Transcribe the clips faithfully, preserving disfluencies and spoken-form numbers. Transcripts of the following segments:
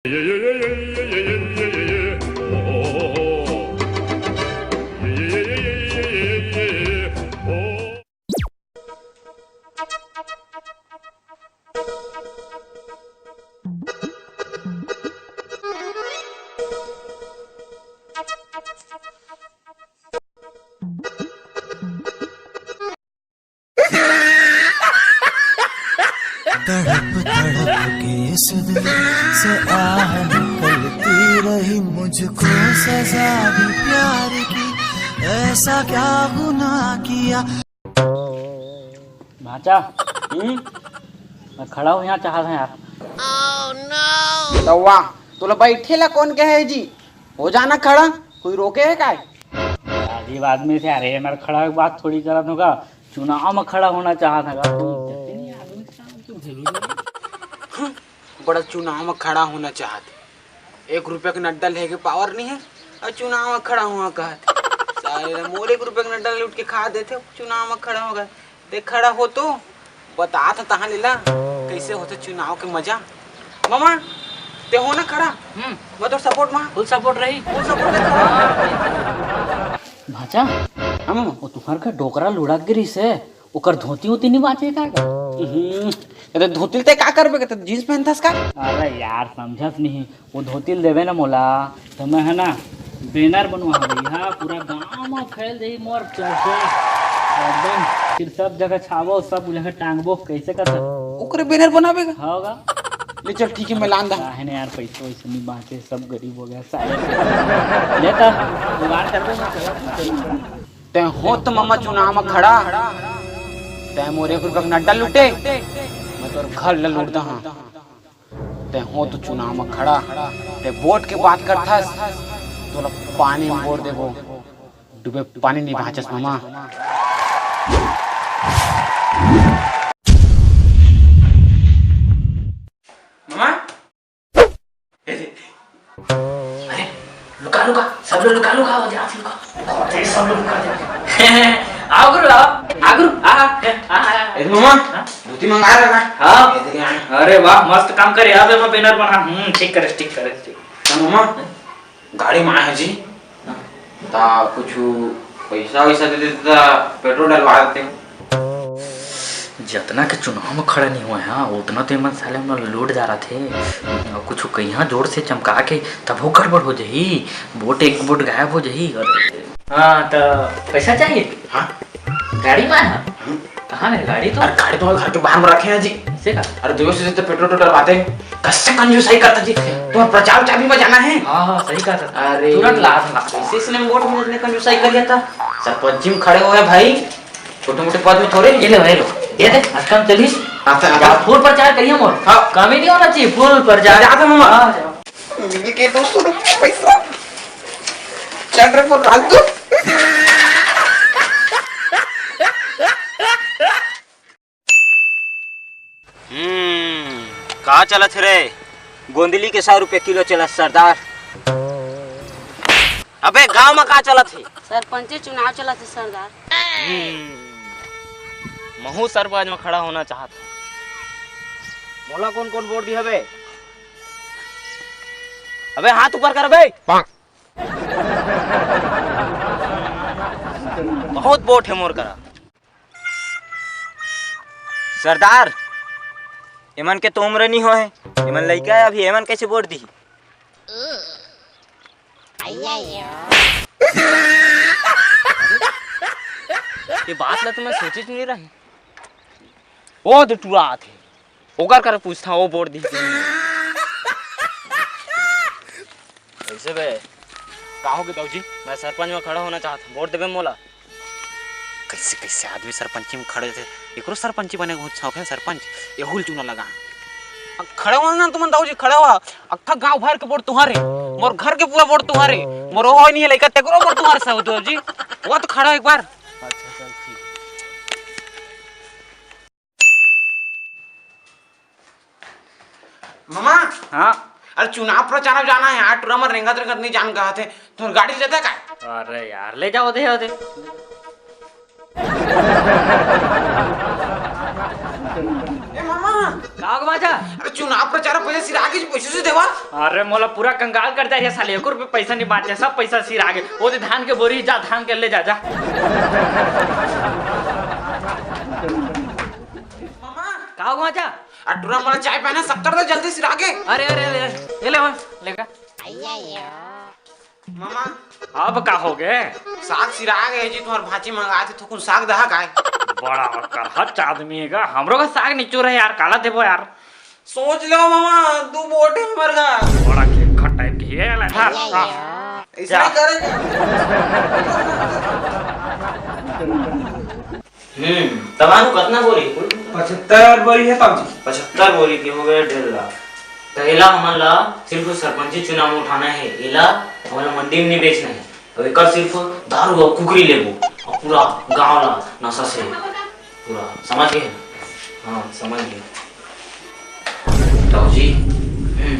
तड़प तड़प के इस दिल से आह निकलती रही, मुझको सजा दी प्यार की, ऐसा क्या गुनाह किया। भांचा, हम्म? मैं खड़ा हो यहाँ चाहत हँव यार। तो वाह, तोला बैठे ला कौन कहे हे जी? हो जाना खड़ा, कोई रोके हे काय? अजीब आदमी से, अरे मैं खड़ा होके बात थोड़ी करत हँव का, चुनाव में खड़ा होना चाहत हँव का। तू इज्जत ही नहीं आदमी के सामने, तू value नहीं। बड़ा चुनाव में खड़ा होना चाहत हे, एक रुपया के नड्डा लेके power नहीं हे, अउ चुनाव में खड़ा होहूँ कहत हे। साले ला मोर एक रुपया के नड्डा लूट के खा देथे, चुनाव में खड़ा होहूँ कहत हे। ते खड़ा हो तो बतात हँव तहाँ ले ला, कइसे होथे चुनाव के मजा। मामा, ते हो ना खड़ा? हम्म। मैं तोर support में। Full support रही। Full support में खड़ा। भांचा, हाँ मामा। वो तुम्हार घर डोकरा लुढ़क गे रिहिस हे, ओकर धोती-वोती नहीं बाँचे का? हम्म, ये तो धोती ते का करबे, ते jeans पहनथस का? अरे यार, समझस नहीं। वो धोती ल देबे ना मोला, त मैं ह ना banner बनवाहूँ भैया, पूरा गांव में फैल जाही मोर चर्चा एकदम। फिर सब जगह छाबो, सब जगह टांगबो, कइसे कर सकत? ओकरे banner बनाबे का? हाँ होगा। ले चल ठीक हे, मैं लान दा। काहे ने यार, पैसा वैसा नहीं बाँचे, सब गरीब हो गया सारे। ले त जुगाड़ कर दे, मैं चलत हूँ। तैं हो तो मामा चुनाव में खड़ा, तैं मोर एक रुपया के नड्डा लूटे, मैं तोर घर ल लूट दा हाँ। तैं हो तो चुनाव में खड़ा, तैं वोट के बात करथस, तोला पानी में बोर देबो, डूबे पानी नहीं बाँचस मामा। मामा, ए दे। अरे, लुका, लुका, सब लोग लुका, लुका, हो जा, लुका। अरे, सब लोग लुका जा। आओ गुरु, आओ। आ गुरु, आ, आ, आ, आ। ए, मामा, हाँ? धोती मंगा रहा ना? हाँ। ये देख यहाँ। अरे वाह, मस्त काम करे, अब एमा banner बना। हम्म, ठीक करे, ठीक करे, ठीक। तो मामा, गाड़ी में आए हैं जी। ता कुछ पैसा वैसा दे देते ता पेट्रोल डलवा देते। जतना के चुनाव में खड़ा नहीं हुआ है, हाँ, उतना तो एमन साले मन लूट जा रहा थे। और कुछ कहीं जोर से चमका के तब वो गड़बड़ हो जाही, वोट एक वोट गायब हो जाही। और हाँ, तो पैसा चाहिए? हाँ। गाड़ी में है? हम्म। कहाँ है गाड़ी तो? अरे गाड़ी तो घर के बाहर में रखे हैं जी। से का? अरे दोस्त से तो पेट्रोल टोटल बातें कैसे कंजूसाई करता जी। तुम्हारा प्रचार चाबी में जाना है। हाँ, हाँ, सही कहा था। अरे। तुरंत ला, ला। इसी इसने वोट में इतने कंजूसाई कर लिया था। सरपंची में खड़े हुए हैं भाई, छोटे मोटे पद में थोड़े। ये लो, ये लो। ये दे, आज काम चलिए। हाँ, सर, जा, फुल प्रचार करिए मोर। हाँ। कमी नहीं होना चाहिए, फुल प्रचार। जा, जा, मामा। हाँ, जाओ। मिल के दो सौ रुपये पैसा। चल रे, वो रात दो। हम्म, का चलत हे रे? गोंदली के सौ रुपये किलो चलत सरदार। अबे गांव में का चलत हे? सरपंची चुनाव चलत हे सरदार। हम्म, महू सरपंच में खड़ा होना चाहत हूँ। मोला कौन कौन वोट दी हबे? अबे हाथ ऊपर कर बे। बहुत वोट है मोर करा। सरदार, एमन के तो उम्र नहीं होए, एमन लइका है अभी, एमन कैसे वोट दी? ये बात ला तो मैं सोचे नहीं रही। ओ तो टूरा आथे, ओकर कर पूछता, वो वोट दी। कैसे बे? का हो गे दाऊ जी? मैं सरपंच में खड़ा होना चाहत हूँ, वोट देबे मोला? कैसे कैसे आदमी सरपंची में खड़े थे, एकरो सरपंची बने के बहुत शौक है सरपंच, एहू ल चुना लगा। खड़ा हुआ ना तुमन दाऊ जी, खड़ा हुआ। अक्खा गांव भर के वोट तुम्हारे, मोर घर के पूरा वोट तुम्हारे, मोर हो नहीं है लइका, तेकरो वोट तुम्हारे सब दाऊ जी। वो तो खड़ा हो एक बार। अच्छा चल ठीक। मामा। हाँ। अरे चुनाव प्रचार में जाना है यार, टूरा मन रेंगत रेंगत नहीं जान कहा थे, तोर गाड़ी ले जाता का? अरे यार ले जाओ दे, दे। ए मामा, का हो गे माचा? अरे चुनाव प्रचार पैसा सिरा गे, पैसा से देवा। अरे मोला पूरा कंगाल कर दे हे साले, एको रुपया पैसा नहीं बांचे, सब पैसा सिरा गे। वो दे धान के बोरी, जा धान के ले जा, जा। मामा। का हो गे माचा? अरे टूरा मोला चाय पाना, शक्कर दे जल्दी सिरा गे। अरे, अरे, अरे, अरे, ये ले, ले का। मामा। अब का हो गे? साग सिरा गे जी, तुम्हार भांची मंगा थे, थोकुन साग दहा काय? बड़ा कलहच आदमी हे गा, हमरो का साग निचो रहे यार, काला देबो यार? सोच लो मामा, दू बोट हे हमर घर। बड़ा खेखा टाइप के हे ला। हाँ, हाँ। ऐसा जा। करे। हम्म, तमालू कतना बोरी कुल? पचहत्तर बोरी हे ताऊ जी। पचहत्तर बोरी के हो गे डेढ़ लाख। त एला हमन ला सिर्फ सरपंची चुनाव में उठाना हे, एला हमन ला मंडी में नहीं बेचना हे। अब एकर सिर्फ दारू अउ कुकरी लेबो अउ पूरा गांव ला नशा से पूरा, समझ गे? हाँ, समझ गे। ताऊ जी, हम्म,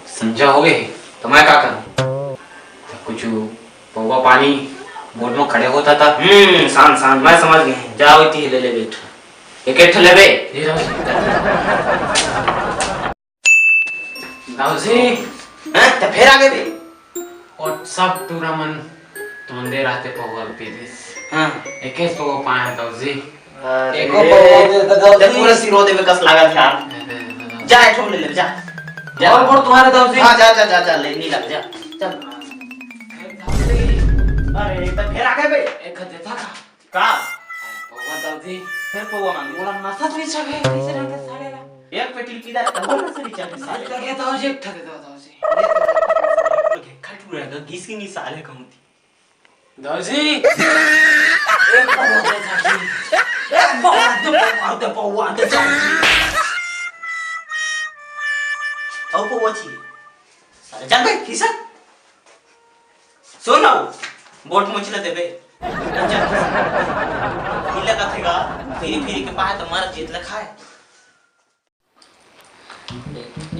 संझा हो गे हे, त मैं का करूं? त कुछ पौवा पानी बोट में खड़े होता था। हम्म, शांत, शांत, मैं समझ गे हंव। जा, ओती ले ले, बैठ। एक, एक ठो लेबे? ये लो। दाऊ जी। हैं? त फेर आ गे बे? अउ सब टूरा मन तोंदे रहते पौवा ल पी दिस। हाँ। एके पौवा पाए दाऊ जी। अरे, एको पौवा दे, दाऊ जी। पूरा सिरो देबे कस लागत हे यार। दे, दे, दे, दे। जा, एक ठो ले ले, जा। जा। अउ बोट तुम्हारे दाऊ जी। हाँ, जा, जा, जा, जा, ले, नहीं लग, जा। चल। अरे, त फेर आ गे बे। एक देता का? का? पौवा दाऊ जी। फेर पौवा मांगे। मोला नशा तो नहीं चढ़े, कैसे रहते साले ला? एक पेटी पी दा, तब नशा नहीं चढ़े साले। लगे दाऊ जी, एक ठा दे दो दाऊ जी। खटू रहेगा, घिस की नहीं साले कहूँ थी। दाऊ जी। एक पौवा दे दाऊ जी। एक पौवा दे, पौवा दे, पौवा दे दाऊ जी। अउ पौवा चाहिए। साले चल बे, खिसा। सुन ना, वोट मुझ ल देबे। इला कथेगा, फिरी फिरी के पाए त मर जीत ल खाए।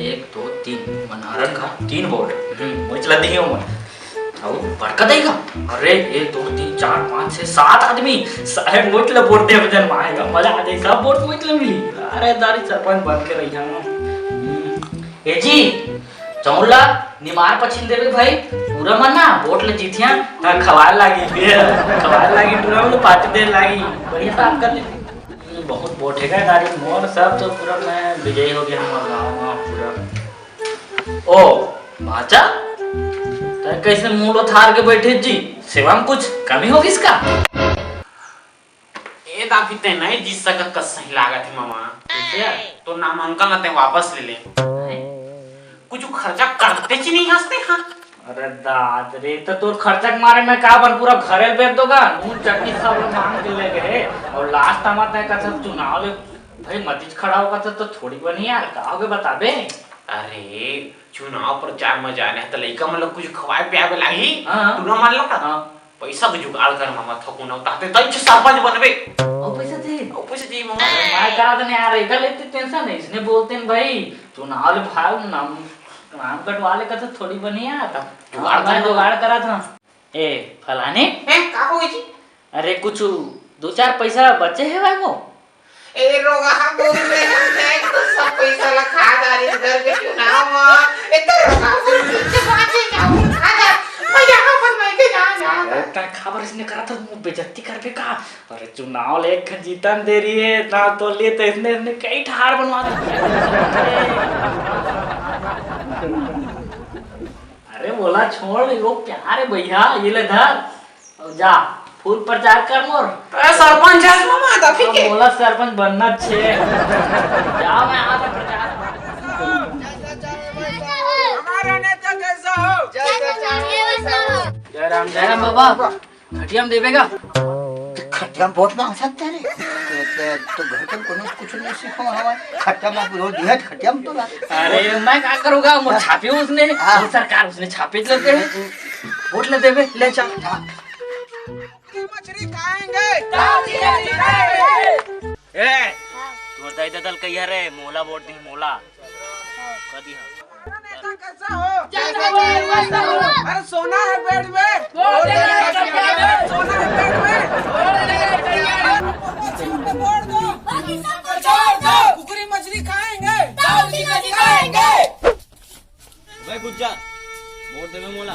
एक, दो, तीन, मनारन का तीन वोट। हम्म, मुझ ल देही ओमन। अउ बड़का देगा। अरे, एक, दो, तीन, चार, पाँच, छह, सात आदमी, सारे मुझ ल वोट दे बजन माएगा, मजा आ जाए, सब वोट मुझ ल मिली। अरे, दारी सरपंच बन के रही हम। हम्म। ए जी, चौला निमार पछिन देबे भाई, पूरा मना, वोट ले जीतिया, हाँ, खवाए लागी, खवाए लागी, टूरा में पार्टी दे लागी, बढ़िया काम कर ले। बहुत वोट हे का दारी मोर, सब तो पूरा मैं विजयी हो गया हमारे गाँव में पूरा। ओ, भाचा, तै कैसे मुंह उठार के बैठे जी, सेवा में कुछ कमी हो गई इसका? ए दादी, ते नहीं जीत सकत कस सही लागत हे मामा। कैसे? तो नामांकन ला ते वापस ले ले। हैं? कुछ खर्चा करते ची नहीं हंसते हाँ। अरे दाद रे, तो तोर खर्चा के मारे मैं का अपन पूरा घरे बेच दोगा? नून चटनी सब लोग मांग के ले गए और लास्ट में ते कथस चुनाव ले भाई मतीज खड़ा होगा तो, तो थोड़ी बनी यार, का होगे बताबे? अरे चुनाव प्रचार में जाने तो लइका मन ला कुछ खवाए पियावे लागी। हाँ। टूरा मन ला। हाँ। पैसा के जुगाड़ कर मामा, थोकुन अउ ताते तंच सरपंच बनबे। अउ पैसा दे। अउ पैसा दे मामा। मैं करा देने आ रही, कर लेते टेंशन है, इसने बोलते हैं भाई, तू ना ले भाग, नाम, नाम कटवा ले, कथस थोड़ी बनी यार। तब जुगाड़ मैं कर। जुगाड़ करा था। ए, फलाने? हैं, का हो गई जी? अरे, कुछ दो चार पैसा बचे है भाई वो? ए रोगहा बोल रे, हम देख तो सब पैसा ला खा डारिस घर के चुनाव म। ए तो रोगहा बोल रे, चुप आ जाए, जाओ, खा जा। मैं यहाँ पर मैं के जा, जा, जा। अरे, तै खबर इसने करा था, मुंह बेइज्जती करबे का? अरे, चुनाव ले एक जीतन दे रही है, ना तो ले तो इसने, इसने कई ठहार बनवा दी। अरे, बोला छोड़, ये लोग क्या रे भैया, ये ले धर। अउ जा, फुल प्रचार कर मोर। अरे सरपंच है मामा, तभी अब के। मोला सरपंच बनना छे। जा, मैं आ रहा प्रचार। हमारा नेता कैसा हो? जय राम, जय राम बाबा। खटिया में देबे का? खटिया में बहुत मांग सकते रे। तो, तो, तो घर के कोनो कुछ नहीं सीखो हमारे। खटिया में रोज दिया, खटिया में तो ला। अरे, मैं का करूँगा? मोर छापे उसने, हाँ। मोर सरकार उसने छापे लेते हैं। वोट ले देबे, ले चल। हाँ। मछली खाएंगे। ए, तोर दाई ददा ल कहिया रे, मोला वोट दी, मोला। कह दी हाँ। अरे सोना है बेड में। सोना है बेड में। कुकरी मछली खाएंगे। जा, वोट देवे मोला,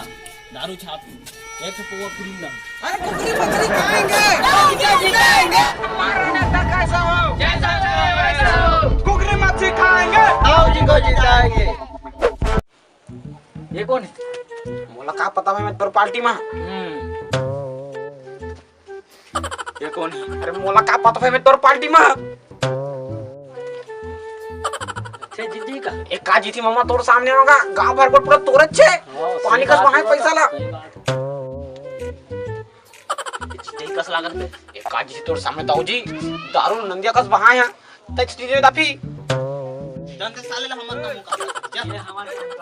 दारू छाप, एक ठो पौवा फ्री ला। अरे कुकरी मछली खाएंगे, गाँव जी जिताएंगे। हमारा नेता कैसा हो? जैसा हो, वैसा हो। कुकरी मछली खाएंगे, गाँव जी को जिताएंगे। ये कौन है? मोला का पता भाई, मैं तोर पार्टी मा। हम्म। ये कौन है? अरे मोला का पता भाई, मैं तोर पार्टी मा। अच्छा, जीत जाही का? ए, का जीतही मामा, तोर सामने होगा, गांव भर गोठ पूरा तोर अच्छे। हाँ, पानी सही कस बात बहाए है, पैसा ला। सही बात। जीतही कस लागत बे। ए, का जीतही तोर सामने ताऊ जी, दारू नंदिया कस बहाए हैं। तै जीत जाबे दाफी। डन से साले ला हमर काम का। चल।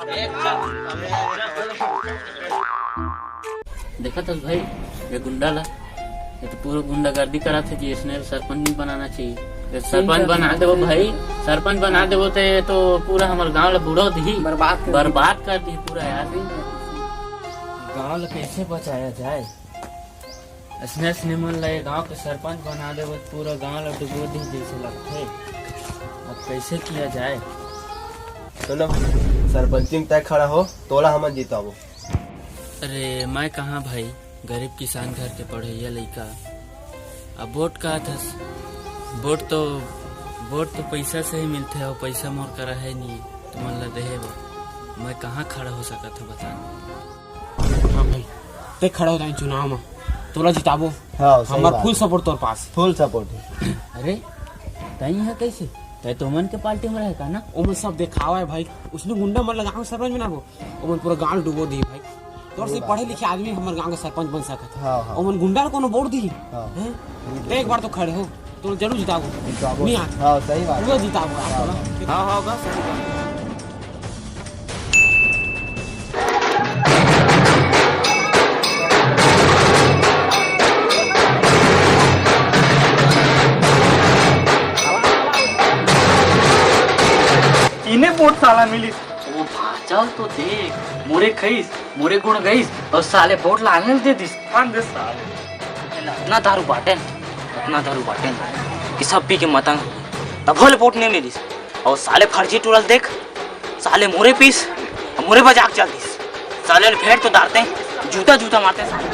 ए, चल। देखत हस भाई, ये गुंडा ला, ये तो पूरा गुंडागर्दी करत हे जी, इसने सरपंच नहीं बनाना चाहिए। ये सरपंच बना देबो भाई, सरपंच बना देबो तो ये तो पूरा हमर गांव ला बुड़ो दिही, बर्बाद कर दिही। बर्बाद कर दिही पूरा यार। गांव ला कैसे बचाया जाए? असने असने मन ला ये गांव के सरपंच बना देबो तो पूरा गांव ला डुबो दिही जैसे लगथे। अब कैसे किया जाए? चलो, सरपंची में तय खड़ा हो, तोला हमन जिताबो। अरे, मैं कहाँ भाई, गरीब किसान घर के पढ़इया लइका। अब वोट का थस? वोट तो, वोट तो पैसा से ही मिलथे, अउ पैसा मोर करा है नहीं, तुमन ला देहे बर। मैं कहाँ खड़ा हो सकत हूँ, बता। हाँ भाई, ते खड़ा हो जाए चुनाव में, तोला जिताबो। हाँ, सही हमर बात full है। Support तोर पास। Full support है। अरे, तई है कैसे? तय तो मन के पार्टी में रहे का ना? ओमन सब देखावा है भाई, उसने गुंडा मन लगा के सरपंच बनाबो। ओमन पूरा गांव डुबो दी भाई। तोर से पढ़े लिखे आदमी हमर गांव के सरपंच बन सकत हे। हाँ, हाँ। ओमन गुंडा ल कोनो वोट दी? हाँ। हैं? तो एक बार तो खड़े हो, तो जरूर जिताबो। जिताबो। नहीं आ। हाँ, सही बात। पूरा जिताबो आप हाँ। लोग। हाँ, हाँ, बस सही बात। इन्हें वोट साला मिली। ओ भांचा तो देख, मोरे खइस, मोरे गुण गइस, अउ साले वोट ला आने दे दिस। आन दे साले। अतना दारू बाटेन, अतना दारू बाटेन कि सब पी के मतंग, तभो ले वोट नहीं मिलिस। अउ साले फर्जी टूरा ल देख, साले मोरे पीस, मोरे मजाक चल दिस। साले ल फेर तो डारते, जूता जूता मारते साले।